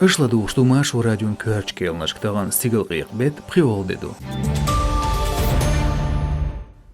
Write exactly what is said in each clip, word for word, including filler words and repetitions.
Аша ладугӀуш ду Маршо радион коьртачу кхаьънашка. Тахана стигалкъекъа бетта пхиолгӀа де ду.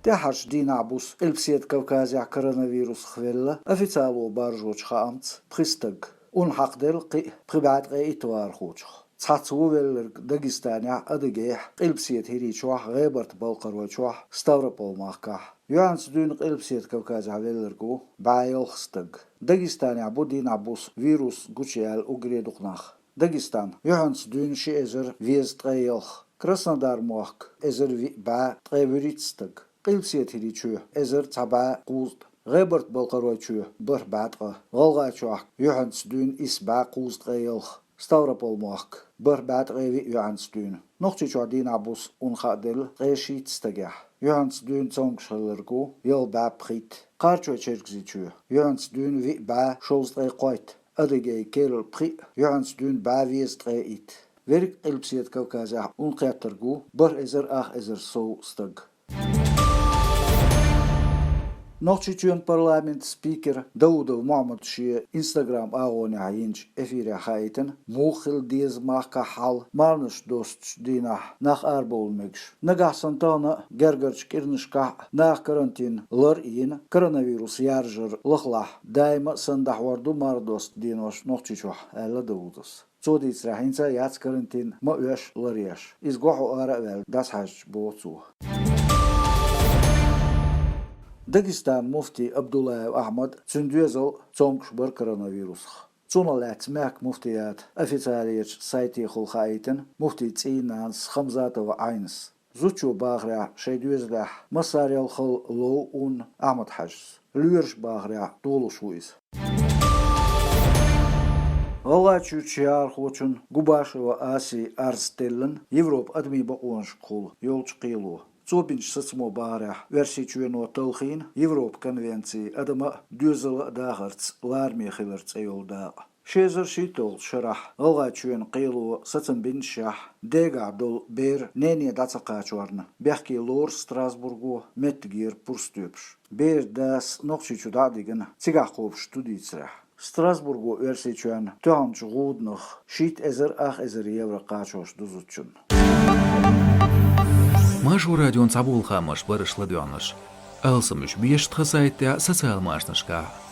ТӀаьххьарчу дийнахь-буса Къилбаседа Кавказехь коронавирусах велла официально баржочу хаамца пхи стаг. Ун хьакхаделла кхин а пхи бӀе ткъе итт вахархочух. Цхьацца ву велларг Дагестанехь, Адыгейхь, Къилбаседа ХӀирийчохь, ГӀебарта-Балкхаройчохь, Ставрополь-махкахь. Юьхьанца дуьйна Къилбаседа Кавказехь велларг ву бӀе ялх стаг. Дагестанехь бу дийнахь-буса вирус гучуяьлла уггаре дукха нах. Дагестан: юьхьанца дуьйна ши эзар везткъе ялх. Краснодар-мохк: эзар виъ бӀе ткъе вуьрхӀитта стаг. Къилбаседа ХӀирийчоь: эзар цхьа бӀе кхузткъа. ГӀебарта-Балкхаройчоь: бархӀ бӀе ткъа. ГӀалгӀайчохь: юьхьанца дуьйна исс бӀе кхузткъе ялх. Ставрополь-мохк: бархӀ бӀе ткъе виъ юьхьанца дуьйна. Нохчийчохь дийнахь-буса ун хааделла ткъе шийтта стагехь. Юьхьанца дуьйна цомгуш хилларг ву ялх бӀе пхийтта. Кхарачой-Чергазийчоь: юьхьанца дуьйна виъ бӀе шовзткъе кхойтта. Адыгейн керла пхиъ, юьхьанца дуьйна бӀе везткъе итт. Верриг Къилбаседа Кавказехь ун кхетторг ву бархӀ эзар ах эзар сов стаг. Нохчийчоьнан парламентан спикера Даудов Мохьмада шен Instagram агӀонехь йинчу эфирехь хаийтина, муха хила деза махкахь хьал марханаш достучу дийнахь нах арабовла мегаш. Нагахь санна тахана а, гергарчу кӀирнашкахь а наха карантин лар а йина, коронавирус яржар лахалахь, даима а санна дӀахьор ду марха досту денош Нохчийчохь, аьлла Даудовс. Цо дийцарехь, хӀинца а яц карантин ма оьшу, лар еш. Иза гохь а, ара а ваьлла дӀасахьаьжча, боху цо. Дагестанан муфти Абдуллаев Ахьмад, цуьнан доьзал а цомгуш бара коронавирусах. Цунах лаьцна мехкан муфтиятан официалерчу сайтехула хаийтина муфтин цӀийнанас Хамзатова Ӏайнас. Зудчо бахарехь, шайн доьзалехь массарел хала лов ун Ахьмад-Хьаьжас. Лоьраша бахарехь, толуш ву иза. ГӀалгӀайчуьрчу яхархочунна Губашева Асин арз теллина Европан адамийн бакъонашкахула йолчу кхело. Цо бинчу сацамо бахарехь, Оьрсийчоьно талхийна Европан конвенци «Адаман а, доьзалан а дахарца лараме хилар» цӀе йолу дакъа. Ши эзар шийтталгӀачу шарахь ГӀалгӀайчоьнан кхело сацам бинашшехь, дегахь долу бер нене дӀа ца кхачорна, бехке лору Страсбурго меттигера пурс тоьпуш. Беран дас Нохчийчу дӀа а дигна, цигахь кхобуш ду дийцарехь. Страсбурго Оьрсийчоьнна тоьхначу гӀуданах шийтта эзар ах эзар евро кхачош ду зудчунна. Маршо радион цхьаболу хаамаш бара аша ладоьгӀнарш. Алсамаш беша тхан сайтехь а, социал машанашкахь а.